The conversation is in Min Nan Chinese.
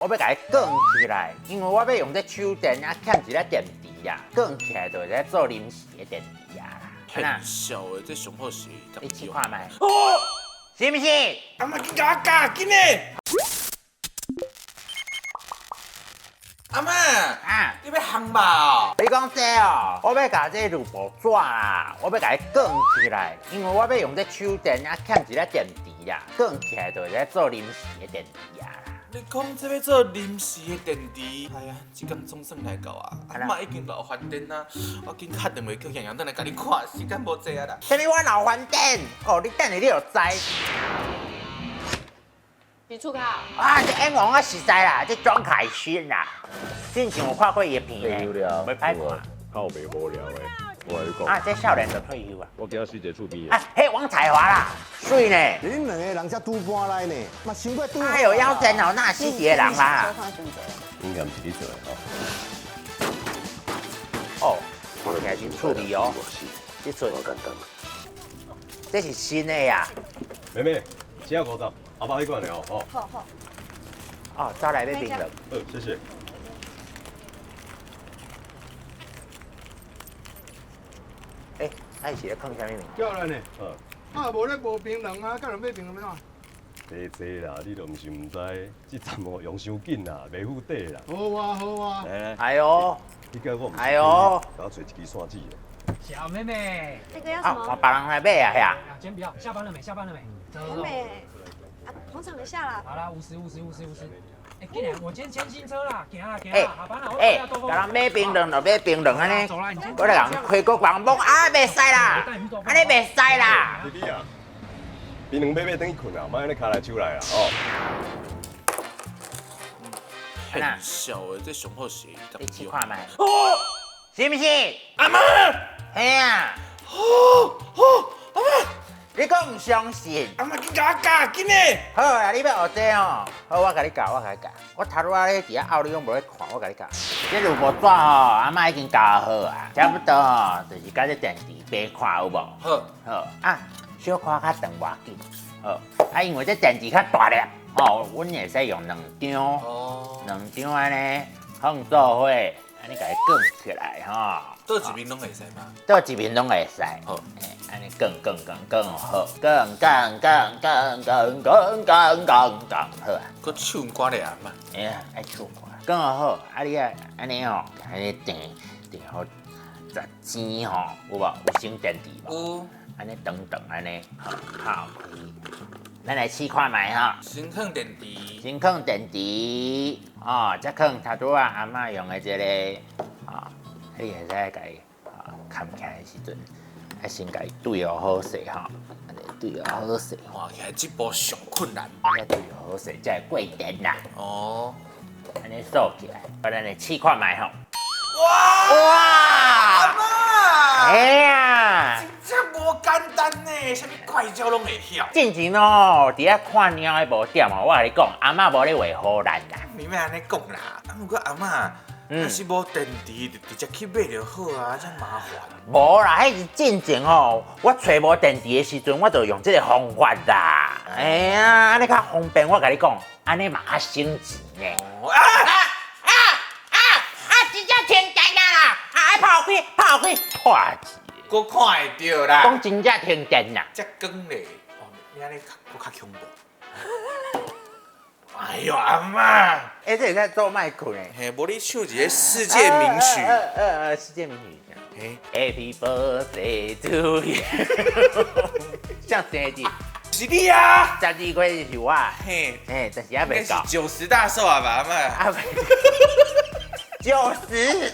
我欲共伊卷起來，因為我欲用這手電啊，欠一粒電池啊，捲起來就會使做臨時的電池啊啦。很小的，這上好是。你試看覓？哦，是毋是？阿嬤，緊共我教，緊的。阿嬤，啊，你欲烘肉哦？你講這哦，我欲共這鋁箔紙啦，我欲共伊捲起來，因為我欲用這手電啊，欠一粒電池啊，捲起來就會使做臨時的電池啊。你講這欲做臨時的電池？哎呀，這工總算來到啊！阿嬤已經老翻電啊，我緊敲電話叫洋洋轉來共你看，時間無濟啊啦。啥物我老翻電？哦，你等下你就知。你出口？啊，這演員我實在啦，這莊凱勳啦，之前有看過伊的片咧，袂歹看。靠袂無聊的，我共你講。啊，這少年就退休啊。我今仔死一个厝邊的。啊，彼王彩樺啦，媠呢。恁兩個人才拄搬來呢，嘛傷過拄。哎呦，腰真哦，那是一個人啦。應該毋是你做的吼。哦，看起來真趣味哦。這出。這是新的呀。妹妹，這五十，阿爸彼款的哦。好好。哦，走來買檳榔。好，謝謝。欸，啊，伊是咧囥啥物物？叫人呢？啊，無咧無檳榔啊，叫人買檳榔欲怎？買濟啦，你都毋是毋知，這站哦用傷緊啦，袂赴底啦。好啊，好啊。來來。哎喲。你叫我毋哎喲。共我揣一支線紙。小妹妹。這個要什麼？啊，別人來買啊，遐。先不要，下班了沒？下班了沒？還沒。啊，捧場一下啦。好啦，50，50，50，50。哎，進來，我今天牽新車啦，行啦行啦，下班啦，我欸，共人買檳榔就買檳榔按呢，我來共開國王摸啊，袂使啦，按呢袂使啦。弟弟啊，檳榔買買轉去睏啦，莫按呢跤來手來啦，哦。很小的，這上好是。你試看覓？哦，是毋是？阿嬤。嘿啊。哦哦，阿嬤。你閣毋相信？阿嬤，緊共我教，緊的。好啦，你欲學這吼，好，我共你教，我共你教。我頭拄仔咧佇遐拗，你攏無咧看，我共你教。這鋁箔紙吼，阿嬤已經教好啊，差不多吼，就是佮這電池比看有無？好，好啊，小可較長無要緊。好，啊，因為這電池較大粒，吼，阮會使用兩張，兩張按呢放做伙，按呢共伊捲起來吼。佗一面攏會使嗎？佗一面攏會使。好。按呢捲捲捲捲好，捲捲捲捲捲捲捲捲捲好啊。閣唱歌咧阿嬤。哎呀，愛唱歌，捲好，啊你愛按呢吼，按呢墊墊好十錢吼，有無？有省電池無？有。按呢長長按呢，好拋開。咱來試看覓吼。先囥電池。先囥電池，哦，再囥頭拄仔阿嬤用的這個，哦，你會使共伊哦崁起來的時陣。啊，先共伊對予好勢吼，按呢對予好勢。看起來這步上困難。按呢對予好勢，才會過電啦。哦。按呢鎖起來，我咱來試看覓吼。哇！哇！阿嬤！哎呀！真正無簡單呢，啥物怪招攏會曉。進前哦，佇遐看貓的無點哦，我共你講，阿嬤無咧畫唬爛啦。你欲按呢講啦，啊，毋過阿嬤。若是無電池，就直接去買就好啊，遮麻煩。無啦，彼是進前吼，我揣無電池的時陣，我就用這個方法啦。哎呀，按呢較方便，我共你講，按呢嘛較省錢呢。啊啊啊啊！啊，真正停電啊啦！啊，愛拋開，拋開，破一閣看會著啦。講真正停電啦。遮光咧，哦，你按呢閣較恐怖。哎喲，阿嬤！欸，這會使做麥睏的。嘿，無你唱一个世界名曲。世界名曲。嘿，Happy birthday to you。像生日？是你啊！12月是我。嘿，嘿，但是還袂到。90大壽啊吧，阿嬤。啊，90。